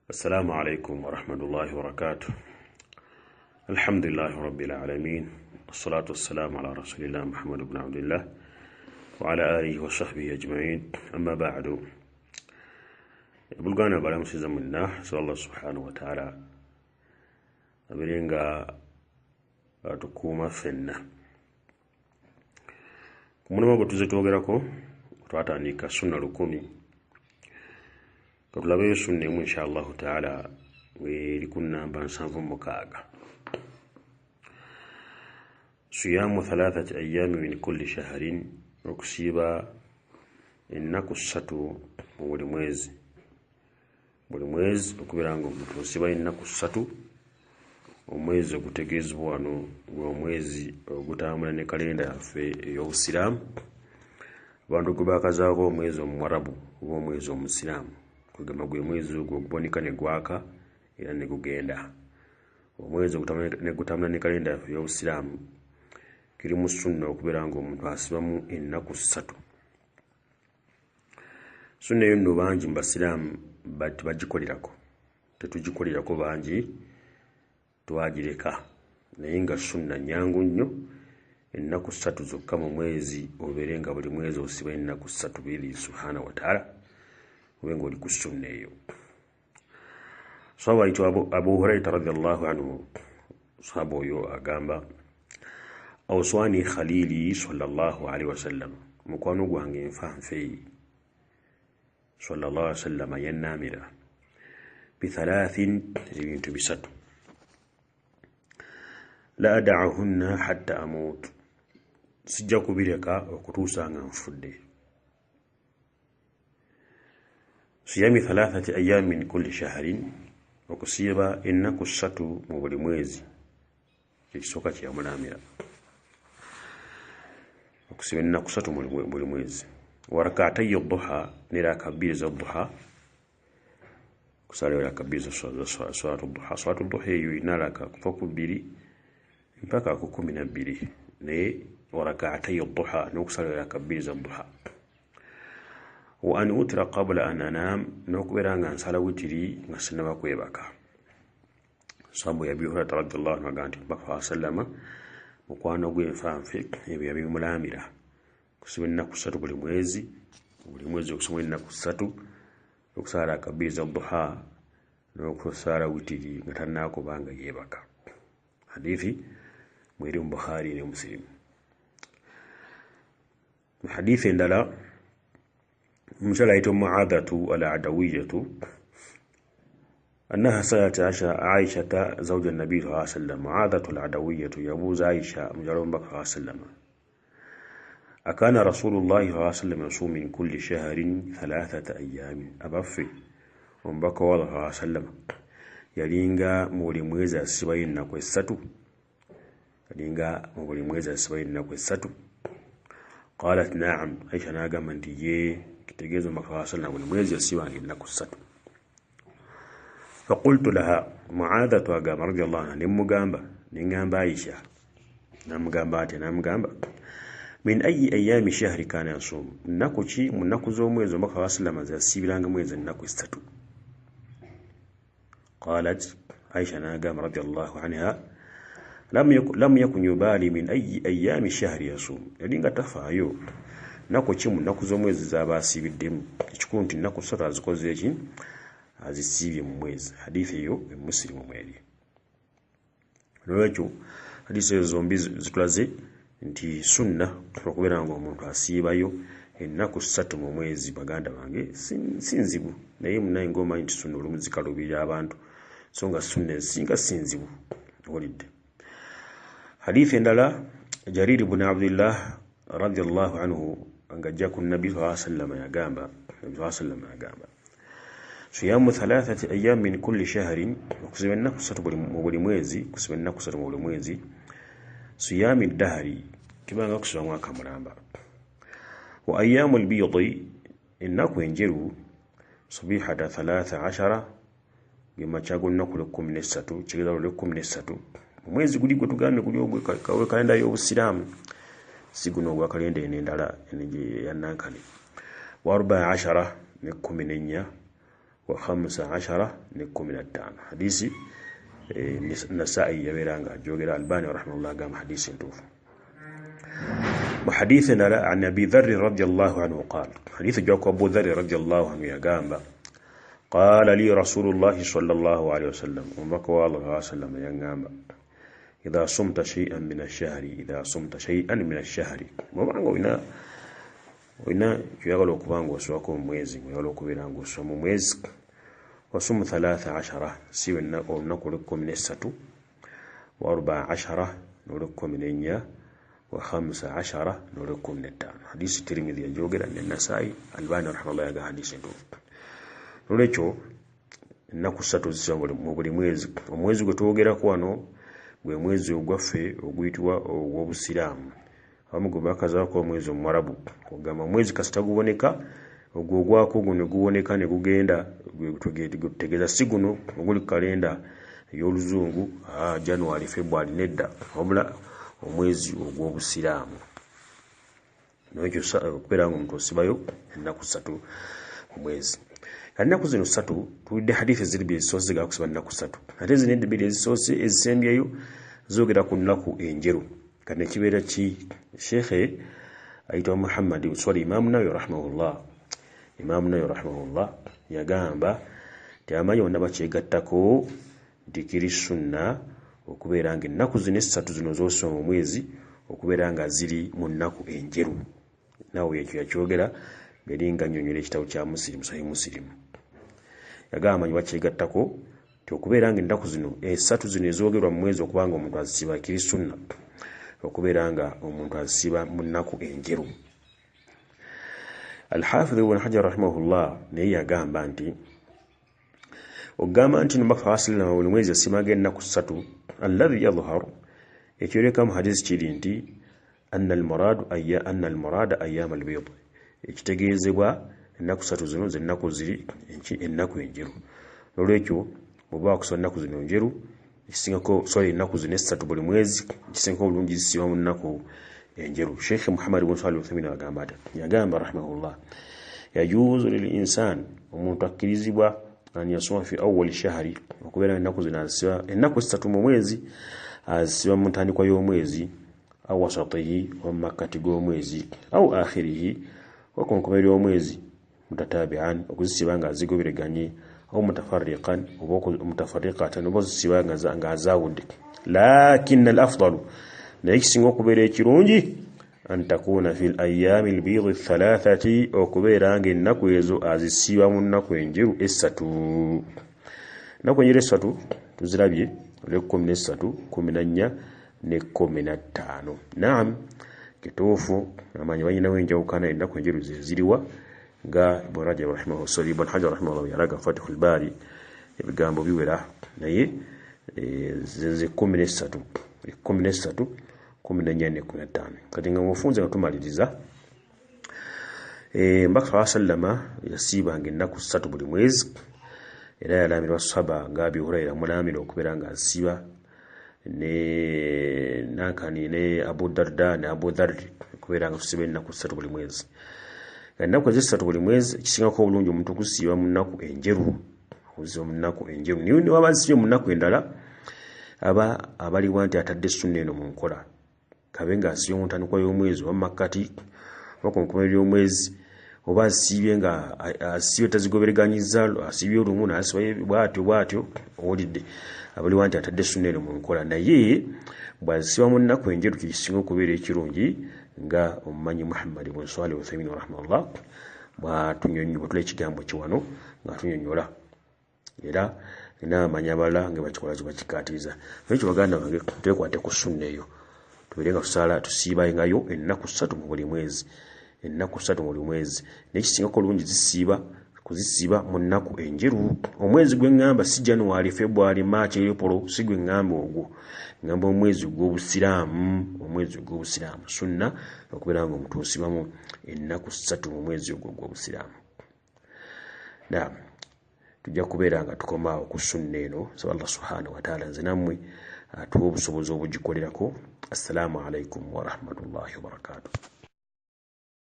Assalamu alaikum warahmatullahi wabarakatuh. Alhamdulillahi rabbil alamin, wassalatu wassalamu ala rasulillah Muhammad ibn Abdillah wa ala alihi wa sahbihi ajma'in, amma ba'du. Buluganda balamusiza mwenna, so Allah subhanahu wa ta'ala abeere nga atukuuma ffenna. Ku mulimu gwe tuzze twogerako, twatandika sunna 10,000. Katulabeyo sunna emu insha Allahu taala eri ku nnamba 76. Siyamu 3 ayyaami min kulli shahrin, okusiiba ennaku 3 mu buli mwezi. Buli mwezi okubeera nga omuntu osiiba ennaku 3, omwezi ogutegeezebwa wano gwe omwezi ogutambula ne kalenda yaffe ey'obusiraamu, abantu gwe baakazaako omwezi omuwarabu oba omwezi omusiraamu. Kugamba gwe mwezi ogwo oguboneka ne gwaka era ne gugenda. Omwezi ogutambula ne kalenda yaffe ey'obusiraamu kiri mu sunna okubeera ng'omuntu asibamu ennaku 3. Sunna eyo nno bangi mu basiraamu tebagikolerako, tetugikolerako, bangi twagireka, naye nga sunna nnyangu nnyo. Ennaku 3 zokka mu mwezi, obeere nga buli mwezi osiba ennaku 3 biidhi subhanahu wa taala, obe ng'oli ku sunna eyo. Sahaba ayitibwa Abu Hurairah radhiyallahu anhu, sahaba oyo agamba, awswani khalili sallallahu alaihi wasallam, mukwano gwange nfa nfeeyi sallallahu alaihi wasallam yannaamira bithalathin, ebintu 3, la ada'uhunna hatta amut, sijja kubireka okutuusa nga nfudde. Siyami 3 ayyamin min kulli shahrin, okusiiba ennaku 3 mu buli mwezi, ekisooka kye yamulamira, okusiiba ennaku 3 mu buli mwezi. Wa rak'atay duha, ne raka 2 za duha, kusala raka 2 za salatu duha. Salatu duha eyo ina raka kuva ku 2 mpaka ku 12, naye wa rak'atay duha, n'okusala raka 2 za duha. Wa an utra qabla an anam, n'okubeera nga nsala witiri nga sinnaba kwebaka. Sahabu ya Abi Hurairah radhiyallahu anhu agamba nti Omubaka sallama mukwano gw'enfanfe ebyo yabimulamira, kusiba ennaku 3 buli mwezi, buli mwezi okusoma ennaku 3, okusala raka 2 za duha n'okusala witiri nga tannakuba nga yeebaka. Hadithi mweri mu Bukhari ne Muslim. Mu hadithi endala, omukyala ayitibwa Muadhatu al-Adawiyatu, annaha sa'alat Aishata zawja an-nabi sallallahu alayhi wasallam. Muadhatu al-Adawiyatu yabuuza Aisha mukyala w'omubaka sallallahu alayhi wasallam, akana rasulullahi sallallahu alayhi wasallam yasuumu min kulli shahrin 3 ayyamin, abaffe omubaka wa Allah sallallahu alayhi wasallam yalinga mu buli mwezi asibayo ennaku 3, yalinga mu buli mwezi asibayo ennaku 3. Qalat na'am, Aisha n'agamba nti ye, kitegeeza omubaka wa sallam buli mwezi yasibanga ennaku 3. Faqultu laha, Muadhatu agamba radhiyallahu anha, nemugamba, nengamba Aisha, namugamba ati, namugamba min ayi ayami shahri kana yasum, nnaku ki mu nnaku z'omwezi omubaka wa sallam zeyasiibiranga mwezi ennaku 3. Qalat, Aisha n'agamba radhiyallahu anha, lam yakun yubali min ayi ayami shahri yasum, yalinga tafaayo nnaku ki mu nnaku z'omwezi z'aba asiibiddemu, ekikulu nti nnaku 3 azikoze eki, azisiibye mu mwezi. Hadithi eyo e Muslimu mweri. Nolwekyo hadithi ezo zombi zitulaze nti sunna okubeera nga omuntu asiibayo ennaku 3 mu mwezi. Baganda bange, si nzibu, naye munnaye ng'omanyi nti sunna olumu zikalubirira abantu, so nga sunna ezisinga si nzibu. Owulidde hadithi endala, Jarir ibn Abdillah radhiyallahu anhu ng'ajja ku nabbi sallallahu alayhi wasallam yagamba, nabbi sallallahu alayhi wasallam yagamba siyamu 3 ayyamin min kulli shahrin, okusiba ennaku 3 mu buli mwezi, kusiba ennaku 3 mu buli mwezi, siyami dahri, kibanga kusiba mwaka mulamba, wa ayyamul biydi, ennaku enjeru, sabihata 13, gemakya g'olunaku lw'ekkumi n'essatu, kitegeeza lw'ekkumi n'essatu omwezi guli gwe tugambye guli ogwe kalenda y'obusiraamu, si guno ogwa kalenda eno endala eya nankani. Wa 14, ne 14, wa 15 ne 15. Hadisi Nasai yabeera nga ajogera, Albani rahimahullah agamba hadisi ntuufu. Mu hadithi endala, an Abi Dharri radiyallahu anhu qala, hadithi ejja ku Abu Dharri radiyallahu anhu yagamba, qala li rasulullahi sallallahu alaihi wasallam, omubaka wa Allah sallam yagamba, idha sumta shay'an min ash-shahri, idha sumta shay'an min ash-shahri, bw'obanga olina kyoyagala okuba nga oswako mu mwezi, oyagala okubeera nga oswa mu mwezi, wasumu 13, siba olunaku olw'ekkumi n'essatu, wa 14 n'olw'ekkumi n'ennya, wa 15 n'olw'ekkumi n'ettaano. Hadisi Tirmidhi yajogera ne Nasai, Albani rahimahullah yaga hadisi ntuufu. Nolwekyo ennaku ssatu zisiba mu buli mwezi. Omwezi gwe twogerako wano gwe mwezi ogwaffe oguyitibwa ogw'Obusiraamu, abamu gwe bakazaako omwezi Omuwarabu, kugamba omwezi kasita guboneka ogwo ogwako guno guboneka ne gugenda, gutegeeza si guno oguli ku kalenda ey'Oluzungu, January, February, nedda, wabula omwezi ogw'Obusiraamu. Nolwekyo okubeera nga omuntu osibayo ennaku ssatu mu mwezi. Ennaku zino ssatu tuwulidde hadithi eziri bbiri ezisoose zigala kusiba nnaku ssatu, ate zino ebbiri ezisoose ezisembyeyo zoogera ku nnaku enjeru. Kati nekibeera ki? Sheekhe ayitibwa Muhammad sorry Imaamu Nawawi rahimahullah, Imaamu Nawawi rahimahullah yagamba nti abamanyi bonna bakyegattako nti kiri sunna okubeera nga ennaku zino essatu zino z'osiba mu mwezi okubeera nga ziri mu nnaku enjeru. Nawe ekyo yakyogera ngeri nga nnyonnyola ekitabo kya Muslim, Sahih Muslim. Yagamba abamanyi bakyegattako nti okubeera nga ennaku zino essatu zino ezoogerwa mu mwezi okuba nga omuntu azisiba kiri sunna okubeera nga omuntu azisiba mu nnaku enjeru. Al-Hafidh Ibn Hajar rahimahullah naye yagamba nti ogamba nti Nubaka sallallahu buli mwezi yasimaga ennaku ssatu, alladhi yadhharu, ekyoleka mu hadisi kiri nti anna al-muradu anna al-murada ayyam al-bayd, ekitegeezebwa ennaku ssatu zino ze nnaku ziri ennaku enjeru. Nolwekyo bw'oba wakusaba ennaku zino njeru, ekisingako sorry ennaku zino essatu buli mwezi, ekisingako obulungi zisiba mu nnaku enjeru. Sheikh Muhammad ibn Salih al-Uthaymeen agamba ati, yagamba rahimahullah, yajuzu lil insan, omuntu akkirizibwa an yasuma fi awwal shahri, okubeera ennaku zino azisiba ennaku essatu mu mwezi, azisiba mu ntandikwa y'omwezi, au wasatihi, oba mu makkati g'omwezi, au akhirihi, oba ku nkomerero y'omwezi, mutatabi'an, okuzisiba nga azigobereganye, au mutafarriqan, oba mutafarriqatan, oba ozisiba nga azaawudde. Lakin al-afdalu, naye ekisinga okubeera ekirungi, an takuna fil ayyami al-bid ath-thalathati, okubeera nga ennaku ezo azisiba mu nnaku enjeru essatu. Ennaku enjeru essatu tuzirabye, olw'ekkumi n'essatu, 14 ne 15. Naam, kituufu amanyi balinawo enjawukana, ennaku enjeru ze ziriwa nga Ibn Rajab rahimahullah, Ibn Hajar rahimahullah yalaga Fathul Bari, ebigambo biwera, naye ze 13, 13, 14 ne 15. Kati nga mufunze nga tumaliriza, Mbaka sallama yasiibanga ennaku ssatu buli mwezi, era yalamirwa sahaba nga Abi Huraira mulamira okubeera nga asiiba ne nankani ne Abu Darda ne Abu Dharr okubeera nga tusiba ennaku ssatu buli mwezi. Ennaku ez'essatu buli mwezi ekisingako obulungi omuntu okusiiba mu nnaku enjeru, okusiiba mu nnaku enjeru. Naye ne waba asibye mu nnaku endala, aba abalibwa nti atadde sunna eno mu nkola, kabe ng'asibye mu ntandikwa y'omwezi oba mu makkati oba ku nkomerero y'omwezi, oba asiibye nga asibye tazigobereganyizza, asibye olumu n'asiba bw'atyo bw'atyo, owulidde, abaliwa nti atadde sunna eno mu nkola. Naye bw'asiba mu nnaku enjeru kisinga okubeera ekirungi nga omumanyi Muhammad ibn Salih al-Uthaymeen rahimahullah bw'atunyonnyola ekigambo kye wano ng'atunyonnyola, era n'abamanyi abalala nga bakikola bakikkaatiriza. Ekyo baganda bange twekwate ku sunna eyo, tubeere nga tusaala tusiibangayo ennaku ssatu mu buli mwezi, ennaku ssatu mu buli mwezi. Naye ekisingako obulungi zisiiba kuzisiba mu nnaku enjeru. Omwezi gwe ŋŋamba si January, February, March, April, si gwe ŋŋamba ogwo, ŋŋamba omwezi ogw'Obusiraamu, omwezi ogw'Obusiraamu. Sunna okubeera nga omuntu osibamu ennaku ssatu mu mwezi ogwo ogw'Obusiraamu. Naam, tujja kubeera nga tukoma awo ku sunna eno. Nsaba Allah subhanahu wa ta'ala nze nammwe atuwe obusobozi obugikolerako. Assalaamu alaikum warahmatullahi wabarakatuh.